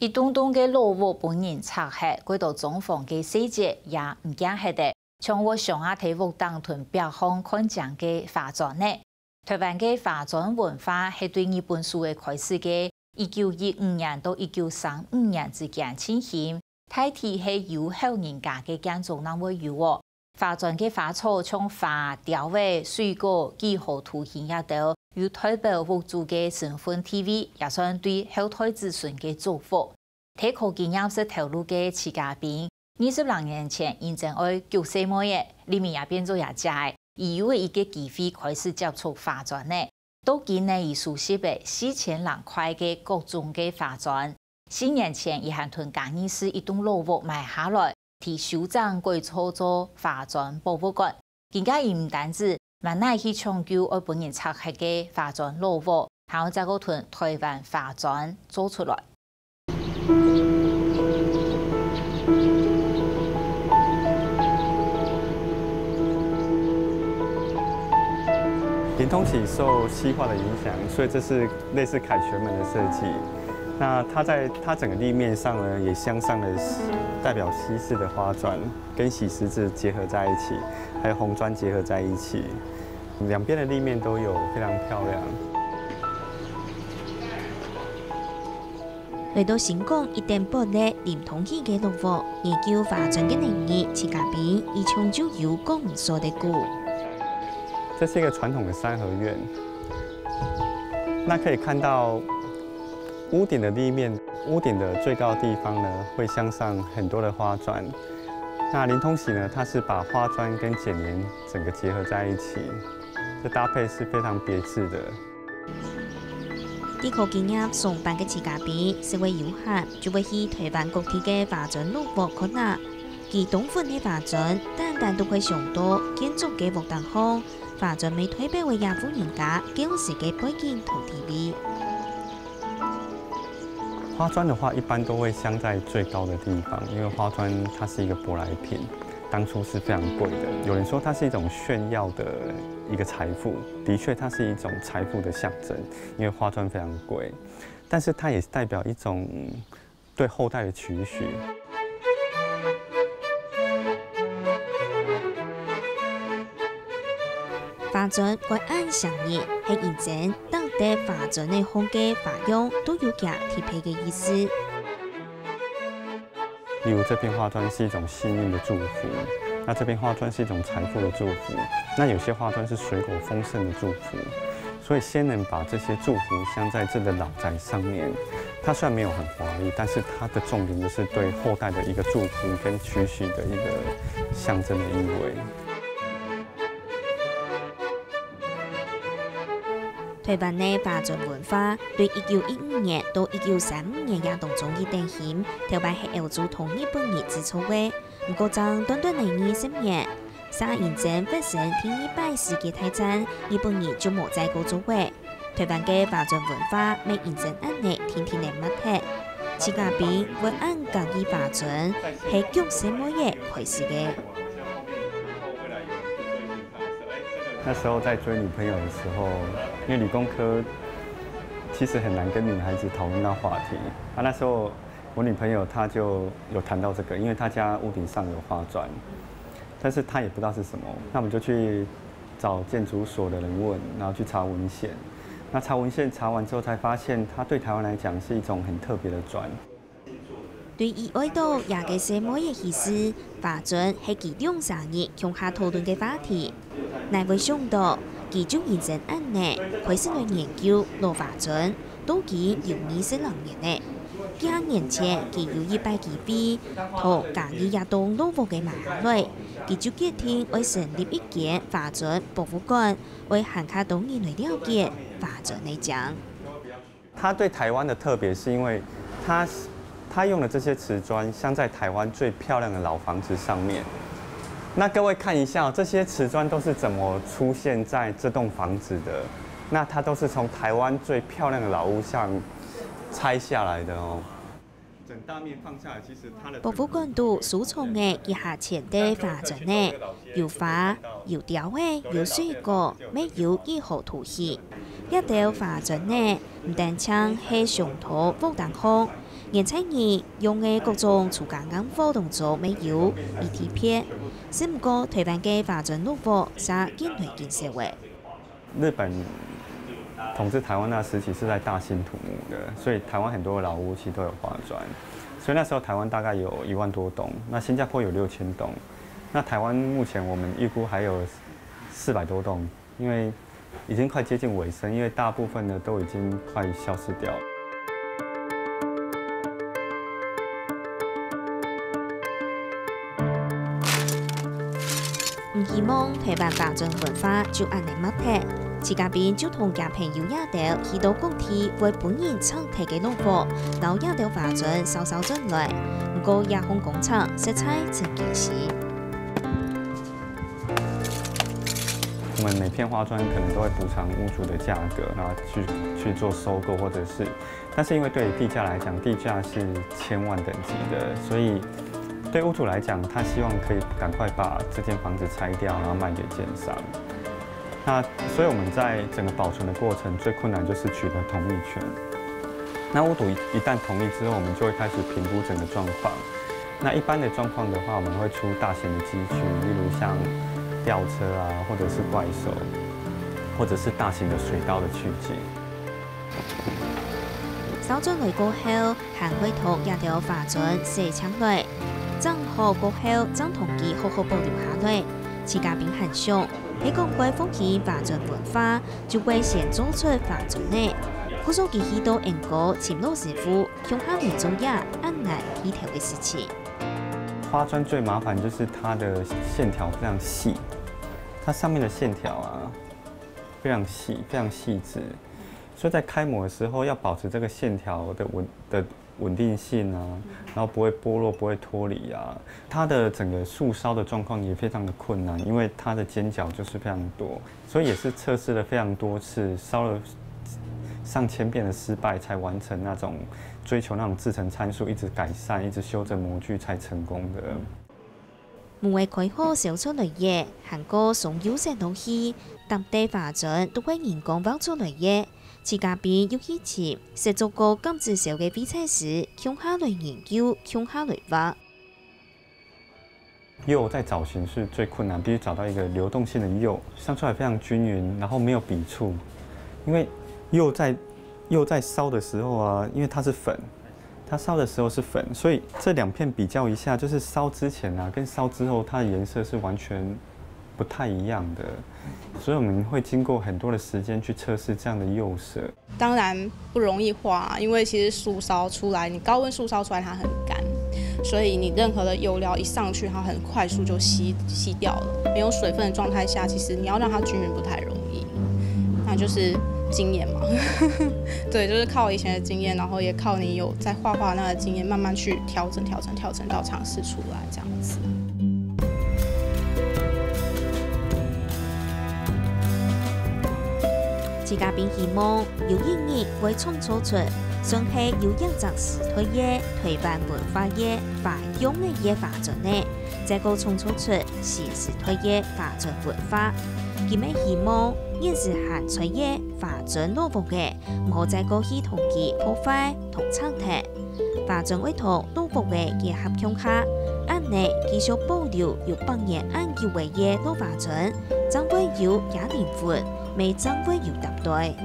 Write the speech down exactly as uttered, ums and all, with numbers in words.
一棟棟个老屋分人拆忒，蓋多裝潢个細節也毋見忒咧，像會想啊在屋頂同壁項看靚个花磚呢。台灣个花磚文化係對日本時代開始个，一九一五年到一九三五年之間進行，大體係有戶人家个建築正會有哦。 花磚个花草像花、鳥仔、水果，幾何圖形這兜，有代表屋主个身份地位，也算對後代子孫个祝福。在科技業識頭路个徐家斌，二十零年前因爭愛逐細妹仔，裡面也變做這隻仔，佢有一個機會開始接觸花磚呢。到今呢，佢收集了四千零塊个各種个花磚。四年前，佢還同嘉義市一棟老屋買下來， 去修整改造做花磚博物館。今下佢毋單止滿哪去搶救愛分人拆忒个花磚老屋，還愛再過同台灣花磚做出來。林通喜受西化的影響，所以這是類似凱旋門的設計。那它在它整個立面上呢，也鑲上了代表西式的花磚。 跟喜十字結合在一起，還有紅磚結合在一起，兩邊的立面都有，非常漂亮。來到新港一等半个林通喜个老屋，研究花磚个能力，徐家斌一向就有講毋煞个久。這是一個傳統的三合院，那可以看到屋頂的立面，屋頂的最高地方呢，會鑲上很多的花磚。 那林通喜呢，它是把花磚跟剪黏整個結合在一起，這搭配是非常別緻的。在科技業上班个徐家斌，食會有閒，就會去台灣各地个花磚老屋看啊。佢當分个花磚，單單都會想到建築个屋頂項，花磚乜代表个這戶人家舊時个背景同地位。 花磚的話，一般都會鑲在最高的地方，因為花磚它是一個舶來品，當初是非常貴的。有人說它是一種炫耀的一個財富，的確它是一種財富的象徵，因為花磚非常貴，但是它也代表一種對後代的期許。 花磚會恁鑲入，係因為當得花磚个項个花樣都有厥特別个意思。例如這片花磚是一種幸運的祝福，那這片花磚是一種財富的祝福，那有些花磚是水果豐盛的祝福。 所以先人把這些祝福鑲在這個老宅上面，它雖然沒有很華麗，但是它的重點就是對後代的一個祝福跟期許的一個象徵的意味。台灣个花磚文化對一九一五年到一九三五年這當中一等興，頭擺係歐洲同日本人製造个，毋過正短短个二十年， 儕因爭發生第二擺世界大戰，日本人就無再過做个。台灣个花磚文化乜因爭恁呢定定仔滅忒。徐家斌會恁合意花磚，係逐細妹仔開始个。那時候在追女朋友的時候，因為理工科其實很難跟女孩子討論到話題。啊，那時候我女朋友她就有談到這個，因為她家屋頂上有花磚。 但是他也不知道是什麼，那我們就去找建築所的人問，然後去查文獻。那查文獻查完之後，才發現它對台灣來講是一種很特別的磚。對於愛到這個細妹个意思，花磚係佢兩儕人共下討論个話題。哪會想到，佢就因爭恁呢，開始來研究老花磚，到今有二十零年了。幾下年前，佢有一擺機會，同家己這棟老屋个買下來， 佢就決定愛成立一間花磚博物館，愛還較多人來了解花磚个靚。它對台灣的特別是因為它，它用的這些瓷磚鑲在台灣最漂亮的老房子上面。那各位看一下哦，這些瓷磚都是怎麼出現在這棟房子的？那它都是從台灣最漂亮的老屋上拆下來的哦。 整大面放下來，其實它的博物館肚收藏个幾下千垤花磚仔，有花、有鳥仔、有水果，乜有幾何圖形。這兜花磚仔，毋單淨係鑲到屋頂項，原在人用个各種自家硬貨當中乜有V T P，只毋過台灣个花磚老屋嗄緊來緊少了。日本统治台湾那時期是在大興土木的，所以台湾很多老屋其实都有花砖，所以那时候台湾大概有一万多栋，那新加坡有六千栋，那台湾目前我们预估还有四百多栋，因为已经快接近尾声，因为大部分呢都已经快消失掉了。毋希望台灣花磚文化就恁呢滅忒，徐家斌就同厥朋友這兜去到各地會分人拆忒个老屋，摎這兜花磚燒燒轉來。毋過這項工程實在真艱辛。我们每片花砖可能都会补偿屋主的价格，然后去去做收购，或者是，但是因为对地价来讲，地价是千万等级的，所以对屋主来讲，他希望可以赶快把这间房子拆掉，然后卖给建商。那所以我们在整个保存的过程最困难就是取得同意权。那屋主一旦同意之后，我们就会开始评估整个状况。那一般的状况的话，我们会出大型的机具，例如像吊车啊，或者是怪手，或者是大型的水刀的器具。烧轉來過後，還會同這兜花磚洗淨來，整好過後正同佢好好保留下來。徐家斌還想，係講會復興花磚文化，就會先做出花磚呢。故所佢去到英國尋老師傅，共下來做這恁難起頭个事情。花砖最麻烦就是它的线条非常细，它上面的线条啊非常细，非常细致，所以在开模的时候要保持这个线条的稳的稳定性啊，然后不会剥落、不会脱离啊。它的整个速烧的状况也非常的困难，因为它的尖角就是非常多，所以也是测试了非常多次，烧了上千遍的失败，才完成那种追求那种制成参数，一直改善、一直修正模具才成功的。模个开口烧出來个，還過送油漆落去，搭个花磚都係人工挖出來个。徐家斌又去尋識做過柑仔燒个廢材師，共下來研究，共下來挖。釉在找寻是最困难，必须找到一个流动性的釉，烧出来非常均匀，然后没有笔触，因为釉在釉在烧的时候啊，因为它是粉，它烧的时候是粉，所以这两片比较一下，就是烧之前啊，跟烧之后，它的颜色是完全不太一样的，所以我们会经过很多的时间去测试这样的釉色。当然不容易画，因为其实速烧出来，你高温速烧出来它很干，所以你任何的油料一上去，它很快速就吸吸掉了。没有水分的状态下，其实你要让它均匀不太容易，那就是经验嘛。对，就是靠以前的经验，然后也靠你有在画画那个经验，慢慢去调整、调整、调整到尝试出来这样子。徐家斌希望有一日會創造出算係有影響時代个台灣文化个花樣个个花磚呢，再過創造出新時代个花磚文化。佢乜希望現時還在个花磚老屋个，毋好再過去同佢破壞同拆忒。花磚愛同老屋个結合共下，恁呢繼續保留有百年恁久个个老花磚，正會有厥靈魂，乜正會有搭對。